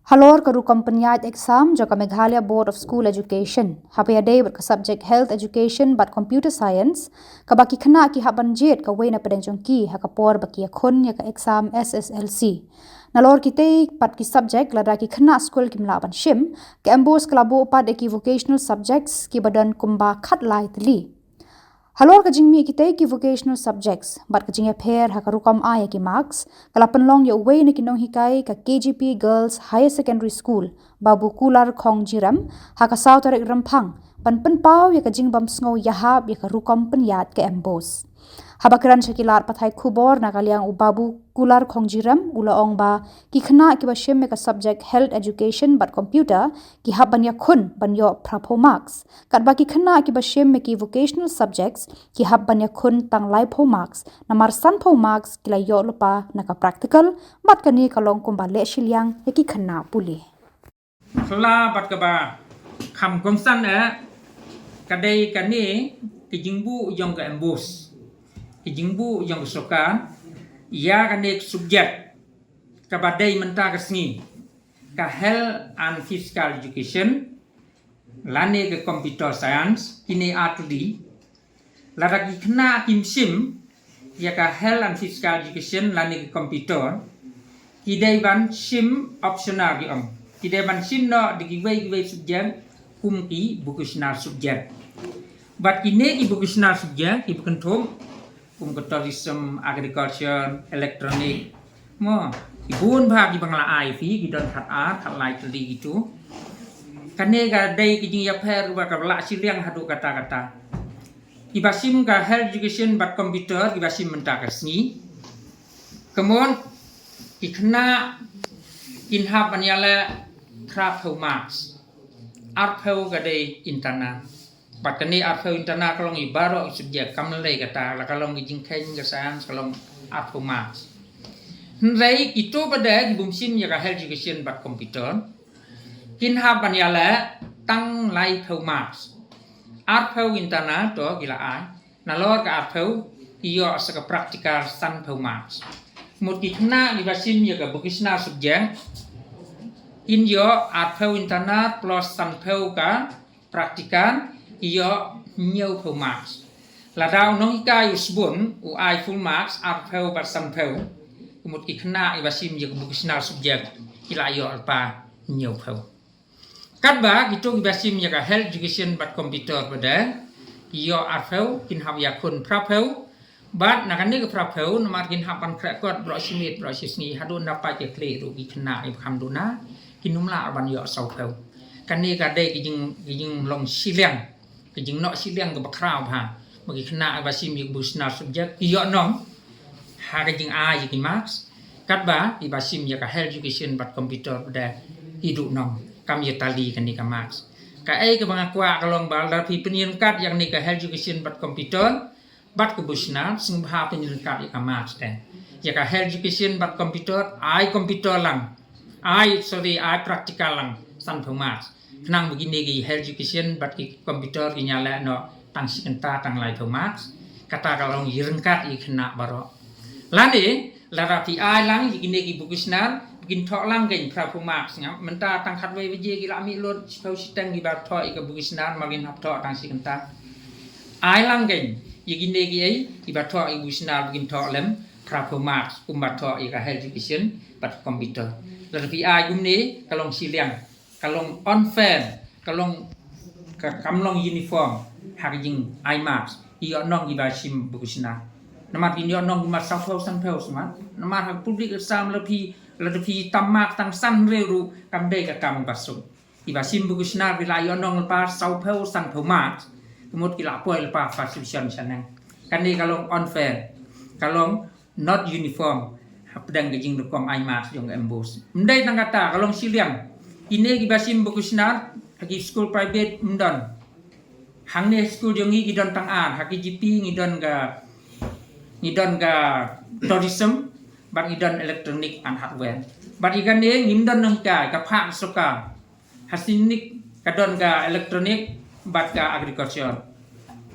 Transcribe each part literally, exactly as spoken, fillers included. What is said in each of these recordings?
Halor ka rukom pynïaid exam jong ka Meghalaya Board of School Education, haba ïadei bad ka subject Health Education bad Computer Science, kaba ki khynnah ki hap ban jied kawei na pdeng jong ki ha ka por ba ki ïakhun ïa ka exam S S L C. Nalor kitei pat ki subject, lada ki khynnah skul kim lah ban shim, ka MBOSE ka la buh pat ïa ki vocational subjects kiba don kumba khatlai tylli. Halor ka jingmih kitei ki vocational subjects bad ka jingïapher ha ka rukom ai ïa ki marks, ka la pynlong ïa uwei na ki nonghikai ka K G P Girls Higher Secondary School, Babu Kular Khongjirem, ha ka saw tarik Rymphang, ban pynpaw ïa ka jingbym sngew ïahap ïa ka rukom pynïaid ka MBOSE. Haba kren sha ki lad pathai khubor na ka liang u Babu Kular Khongjirem u la ong ba ki khynnah kiba shim ïa ka subject Health Education bad Computer ki hap ban ïakhun ban ïoh phraphew marks. Katba ki khynnah kiba shim ïa ki vocational subjects ki hap ban ïakhun tang laiphew marks, namar sanphew marks ki la ïoh lypa na ka practical, bad kane ka long kumba leh shiliang ïa ki khynnah pule. Khlem bad kaba kham kongsan eh, ka dei kane ka jingbuh jong ka MBOSE, ka jingbuh jong ka sorkar ïa kane ka subject kaba dei mynta ka sngi, ka Health and Physical Education lane ka Computer Science, kine ar tylli. Lada ki khynnah kim shim ïa ka Health and Physical Education lane ka Computer, ki dei ban shim optional, ki ong, ki dei ban shim noh da kiwei kiwei subject kum ki vocational subject. Bad kine ki vocational subject kiba kynthup kum ka Tourism, Agriculture, Electronic, mo, ki bun bha kiba nga la ai phi, ki don khatar khatlai tylli kitu. Kane ka dei ka jingïapher ba ka la shiliang haduh katta katta. Kiba shim ka Health Education bad Computer kiba shim mynta ka sngi, ka mut ki khynnah kin hap ban ïaleh phraphew marks. Arphew ka dei internal. Bad kane arphew internal ka long ïa baroh ki subject, kam lei kata, la ka long ki jingkheiñ, ka science, ka long arphew marks. Hynrei kito pat de kibym shim ïa ka Health Education bad Computer, kin hap ban ïaleh tang laiphew marks. Arphew internal to ki la ai, nalor ka arphew ki ïoh sa ka practical sanphew marks. Mut ki khynnah kiba shim ïa ka vocational subject kin ïoh arphew internal plus sanphew ka practical, ki ïoh hynñiewphew marks. Lada u nonghikai u sbun u ai full marks, arphew bad sanphew, ka mut ki khynnah kiba shim ïa ka vocational subject ki la ïoh lypa hynñiewphew. Katba kito kiba shim ïa ka Health Education bad Computer pat de, ki ïoh arphew, kin hap ïakhun phraphew. Bad na kane ka phraphew, namar kin hap ban khreh kot baroh shi miet baroh shi sngi, haduh nda pat ki khlieh ruh ki khynnah kiba kham duna, kin ym lah ban ïoh sawphew. Kane ka dei ka jing, ka jinglong shiliang, ka jingnoh shiliang kaba khraw bha ba ki khynnah kiba shim ïa ka vocational subject ki ïoh nong ha ka jingai ïa ki marks. Katba kiba shim ïa ka Health Education bad Computer pat de, ki duh nong, kam ïatali kane ka marks. Kaei kaba nga kwah ka long ba lada phi pynïaryngkat ïa kane ka Health Education bad Computer bad ka vocational, sngewbha pynïaryngkat ïa ka marks te. Ïa ka Health Education bad Computer, ai Computer lang, ai, sorry, ai practical lang, sanphew marks. Khnang ba kine ki Health Education bad ki Computer kin ïaleh noh tang shi kynta tang laiphew marks. Kata ka long ïaryngkat ïa ki khynnah baroh. Lane lada phi ai lang ïa kine ki vocational, ba kin thoh lang kein phraphew marks, nga, mynta tang khatwei baje ki la mih lut, shiphew shiteng kiba thoh ïa ka vocational, namar kin hap thoh tang shi kynta. Ai lang kein ïa kine kiei kiba thoh ïa ka vocational, ba kin thoh lem phraphew marks kumba thoh ïa ka Health Education bad Computer. Lada phi ai kumne ka long shiliang, ka long unfair, ka long, ka, kam long uniform ha ka jingai marks. Ki ïoh nong kiba shim vocational, namar kin ïoh nong kumba sawphew sanphew smat. Namar ha ka public exam lada phi, lada phi tam mark tang san hynriew ruh kam dei ka kam ba suk. Kiba shim vocational ki la ïoh nong lypa sawphew sanphew marks, ka mut ki la poi lypa first division shaneng. Kane ka long unfair, ka long not uniform hapdeng ka jingrukom ai marks jong ka MBOSE. Ym dei tang kata, ka long shiliang. Kine kiba shim vocational ha ki skul private ym don. Hangne skul jong ngi ki don tang ar, ha ki GP ngi don ka, ngi don ka Tourism bad ngi don Electronic and Hardware. Bad ïa kane ngim don nonghikai, ka phah sorkar. Ha Sainik ka don ka Electronic bad ka Agriculture.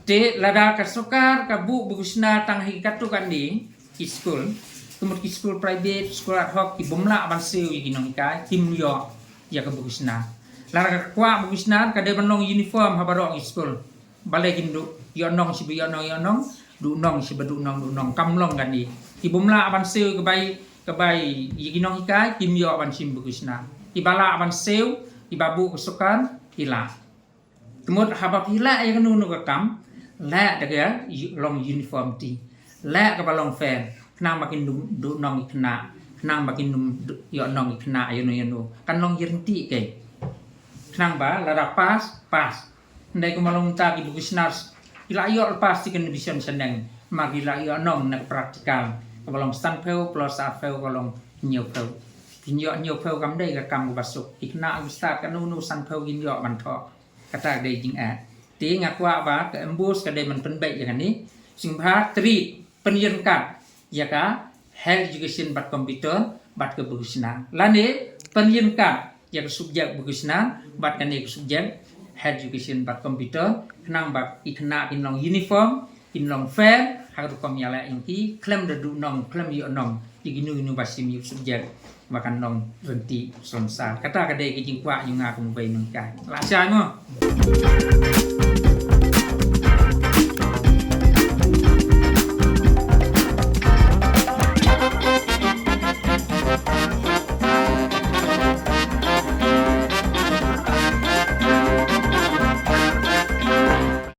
Te lada ka sorkar ka buh vocational tang ha ki katto katne ki skul, ka mut ki skul private, skul ad hoc, ki bym lah ban siew ïa ki nonghikai, kim ïoh. ïa ka Bukisnar. Lada ka kwah Bukisnar ka dei ban long uniform ha baroh ki skul. Balei kin duh ïoh nong shi ba ïoh nong ïoh nong, duh nong shi ba duh nong duh nong, kam long kane. Ki bym lah ban siew ka bai ka bai ïa ki nonghikai kim ïoh ban shim Bukisnar. Ki ba lah ban siew, ki ba buh ka sukar, ki lah. Te mut haba phi lah ïa kano kano ka kam, lah da ka long uniformity, lah kaba long fair, khnang ba kin duh nong ki khynnah, khnang ba kin duh ïoh nong ki khynnah ïa no ïa no, kan long ïarap kei. Khnang ba lada pass, pass. Ndai kumba long mynta ki Bukisnar ki lah ïoh pass second division shaneng, ma ki lah ïoh nong na ka practical kaba long sanphew plus arphew ka long hynñiewphew. Ki ïoh hynñiewphew kam dei ka kam kaba suk. Ki khynnah ki stad kano kano sanphew kin ïoh ban thoh. Kata ka dei jingeh. Te nga kwah ba ka MBOSE ka dei ban pynbeit ïa kane. Sngewbha treat, pynïeng kat ïa ka health education bad computer bad ka Bukisnar. Lane pynïeng kat ïa ka subject Bukisnar bad kane ka subject health education bad computer, khnang ba ki khynnah kin long uniform, kin long fair ha ka rukom ïaleh jong ki, khlem da duh nong, khlem ïoh nong ïa kino kino ba shim ïa u subject ba kan long ryntih sonsar. Kata ka dei ka jingkwah jong nga kum uwei u nonghikai. La shai mo.